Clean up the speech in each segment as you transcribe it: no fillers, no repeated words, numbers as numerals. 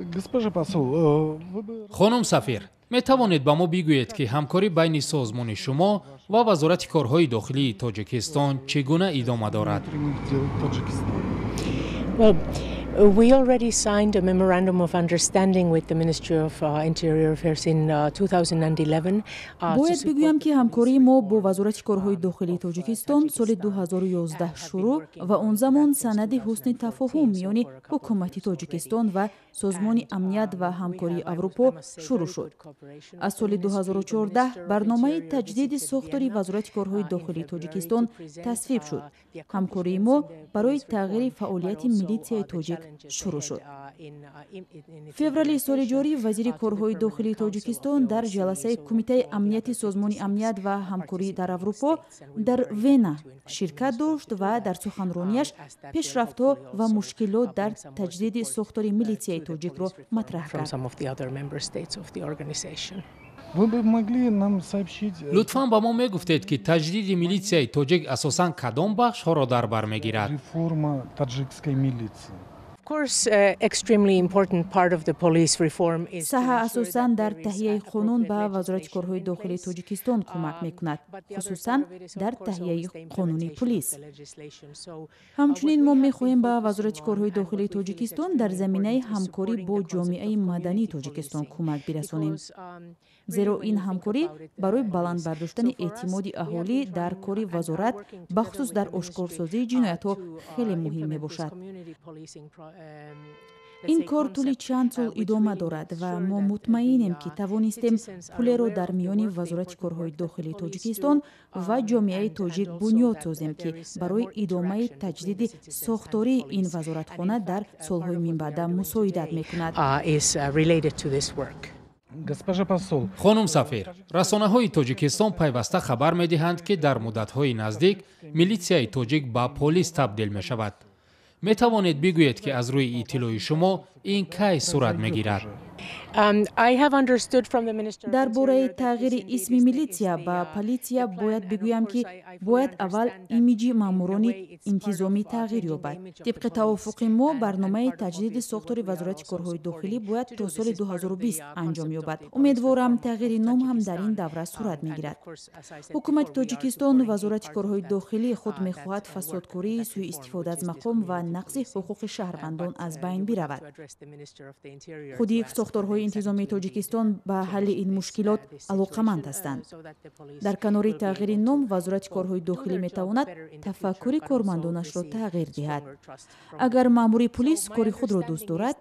Госпожа посол, вы бы Хонум сафир, метавонед ба мо бигӯед, ки ҳамкорӣ байни созмони шумо ва Вазорати корҳои дохилии Тоҷикистон чӣ гуна идома дорад? Внутренних дел Таджикистана. Well, we already signed a memorandum of understanding with the Ministry of Interior Affairs in 2011. Бояд бигӯям, ки ҳамкории мо бо Вазорати корҳои дохилии Тоҷикистон соли 2011 шурӯъ ва он замон санади ҳусни тафоҳум миёни ҳукумати Тоҷикистон ва Созмони амният ва ҳамкории Аврупо шурӯъ шуд. Аз соли 2014 барномаи таҷдиди сохтори Вазорати корҳои дохилии Тоҷикистон тасвиб шуд. Ҳамкории мо барои тағйири фаъолияти милитсияи тоҷик шурӯъ шуд. Феврали соли ҷорӣ вазири корҳои дохилии Тоҷикистон дар ҷаласаи Кумитаи амнияти Созмони амният ва ҳамкорӣ дар Аврупо дар Вена ширкат дошт ва дар суханронияш пешрафтҳо ва мушкилот дар таҷдиди сохтори милитсияи тоҷикро матраҳ from кард. Some of the other member states of the organization. Вы бы могли нам сообщить Лутфан ба мо мегуфтед, ки таҷдиди милитсияи тоҷик асосан кадом бахшҳоро дар бар мегирад? Реформа таджикской милиции? Саҳа асосан дар таҳияи қонун ба Вазорати корҳои дохилии Тоҷикистон кӯмак мекунад, хусусан дар таҳияи қонуни пулис. Ҳамчунин мо мехоҳем ба Вазорати корҳои дохилии Тоҷикистон дар заминаи ҳамкорӣ бо ҷомеаи мадании Тоҷикистон кӯмак бирасонем, зеро ин ҳамкорӣ барои баланд бардоштани эътимоди аҳолӣ дар кори вазорат, бахусус дар ошкорсозии ҷиноятҳо, хеле муҳим мебошад. Ин кор тӯли чанд сол идома дорад ва мо мутмаинем, ки тавонистем пулеро дар миёни Вазорати корҳои дохилии Тоҷикистон ва ҷомеаи тоҷик бунёд созем, ки барои идомаи таҷдиди сохтории ин вазоратхона дар солҳои минбаъда мусоидат мекунад. Госпожа посол. Хонум сафир, расонаҳои Тоҷикистон пайваста хабар медиҳанд, ки дар муддатҳои наздик милитсияи тоҷик ба полис табдил мешавад. Метавонед бигӯед, ки аз рӯи иттилои шумо ин кай сурат мегирад? Дар бораи тағйири исми милитсия ба политсия бояд бигӯям, ки бояд аввал имиҷи маъмурони интизомӣ тағйир ёбад. Тибқи тавофуқи мо, барномаи таҷдиди сохтори Вазорати корҳои дохилӣ бояд то соли 2020 анҷом ёбад. Умедворам, тағйири ном ҳам дар ин давра сурат мегирад. Ҳукумати Тоҷикистон, Вазорати корҳои дохилӣ худ мехоҳад фасодкорӣ, сӯистифода аз мақом ва нақзи ҳуқуқи шаҳрвандон аз байн биравад. Худи сохторҳои интизомии Тоҷикистон ба ҳалли ин мушкилот алоқаманд ҳастанд. Дар канори тағйири ном, Вазорати корҳои дохилӣ метавонад тафаккури кормандонашро тағйир диҳад. Агар маъмури пулис кори худро дӯст дорад,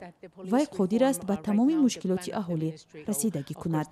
вай қодир аст ба тамоми мушкилоти аҳолӣ расидагӣ кунад.